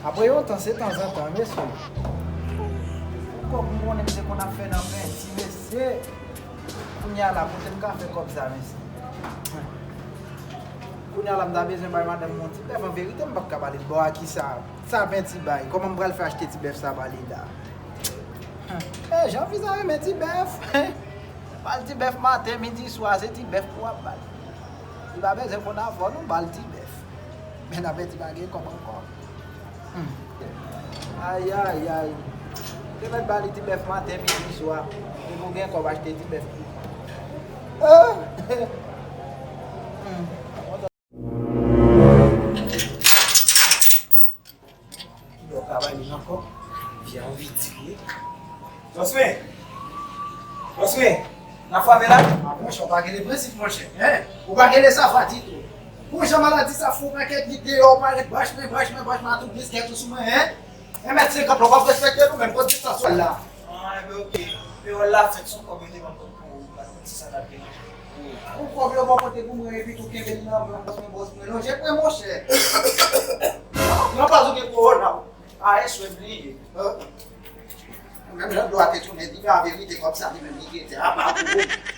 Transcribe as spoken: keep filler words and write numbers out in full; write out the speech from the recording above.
Apre yon tan, se tanzantan, mesye. Kòb m konnen m te konn ap fè nan penti, mesye. Kounye a la, kote m ka fè kòb sa, mesye? Kounye a la, m ta bezwen bay madanm mwen yon ti bèf. An verite, m p ap ka ba li l. Bon, a ki sa? Sa penti bay. Kòman m pral fè achte ti bèf sa ba li la? E, Jean Fiza renmen ti bèf. Ba l ti bèf maten, midi, swa, se ti bèf pou w ap ba l. Li pa bezwen konn avè w non, ba l ti bèf. Men n ap pèdi pa gen kòb ankò. Hmm. Ayayay. Te mèt ba li ti bèf maten, midi, swa. Epi w gen kòb achte ti bèf pou. Ah! Hmm. Yo ka ba li ankò. Vye anvi tire. Josme! Josme! N ap frape la? Ah, monchè, ou pa gen de prensip, monchè. Hein? Ou pa gen de sava ditou. Bon, jan maladi sa fou, pakèt li deyò, ou parèt bach mwen, bach mwen, bach mwen, a tout biskèt ou sou mwen, hein? En mèt senkant la, ou p ap respekte nou menm, kot distans ou la? Ah, enben, oke. Peyòl la fèt sou kòb yo te ban m pou ou, pa konn si sa t ap gen. Ou kòb yo bò kote pou mwen, epi tou kenbe li nan men, bòs mwen, bòs mwen. Non, je pran, monchè. Nan pa ou gen kowona. A, eswe bliye. Menm jan dlo a te tounen, di men an verite, kòb sa li menm li gen te apa pou ou.